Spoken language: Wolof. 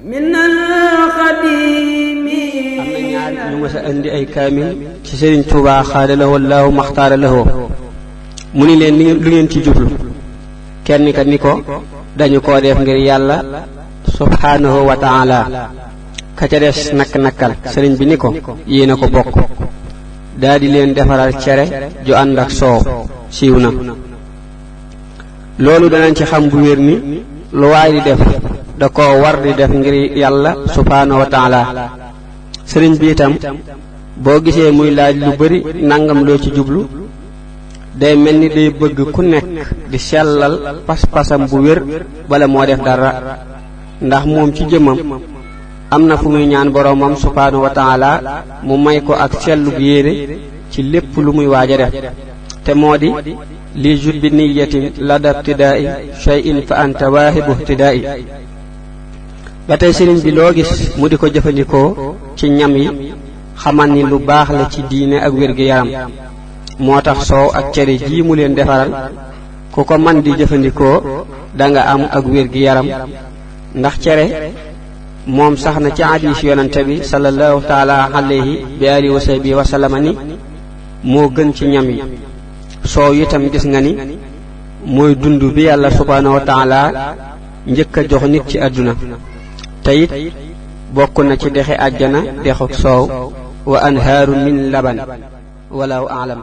am na ñaar ñu mës a indi ay kaamil ci Sëriñ Tuubaa xaadalawoo laahu maxtaara lahoo mu ni leen lu ngeen ci jublu kenn ka ni ko dañu koo def ngir yàlla subhaanahu wa taala ka ca des nakk-nakkal sëriñ bi ni ko yéen a ko bokk daa di leen defaral cere ju ànd ak soow siiw na loolu danañ ci xam bu wér ni lu waay di def da ko war di def ngir yàlla subhaanahu wa taala sëriñ bi itam boo gisee muy laaj lu bari nangam loo ci jublu day mel ni day bëgg ku nekk di sellal pas-pasam bu wér bala moo def dara ndax moom ci jëmmam am na fu muy ñaan boroomam subhaanahu wa taala mu may ko ak sellug yéene ci lépp lu muy waaj a def te moo di li jut bi niyatin lada ibtidaa'i shay'in fa anta waahibu ibtidaa'i ba tey sëriñ bi loo gis mu di ko jëfandikoo ci ñam yi xamal ni lu baax la ci diine ak wér-gi-yaram moo tax soow ak cere jii mu leen defaral ku ko man di jëfandikoo danga am ak wér-gi-yaram ndax cere moom sax na ci hadiis yonante bi sallallahu taala alayhi bi alihi wa sahbihi wa sallama ni moo gën ci ñam yi soow itam gis nga ni mooy dund bi yàlla subhaanahu wa taala njëkk a jox nit ci àdduna te it bokk na ci dexe àjjana dexuk soow wa anhaaru min laban wallahu a'lam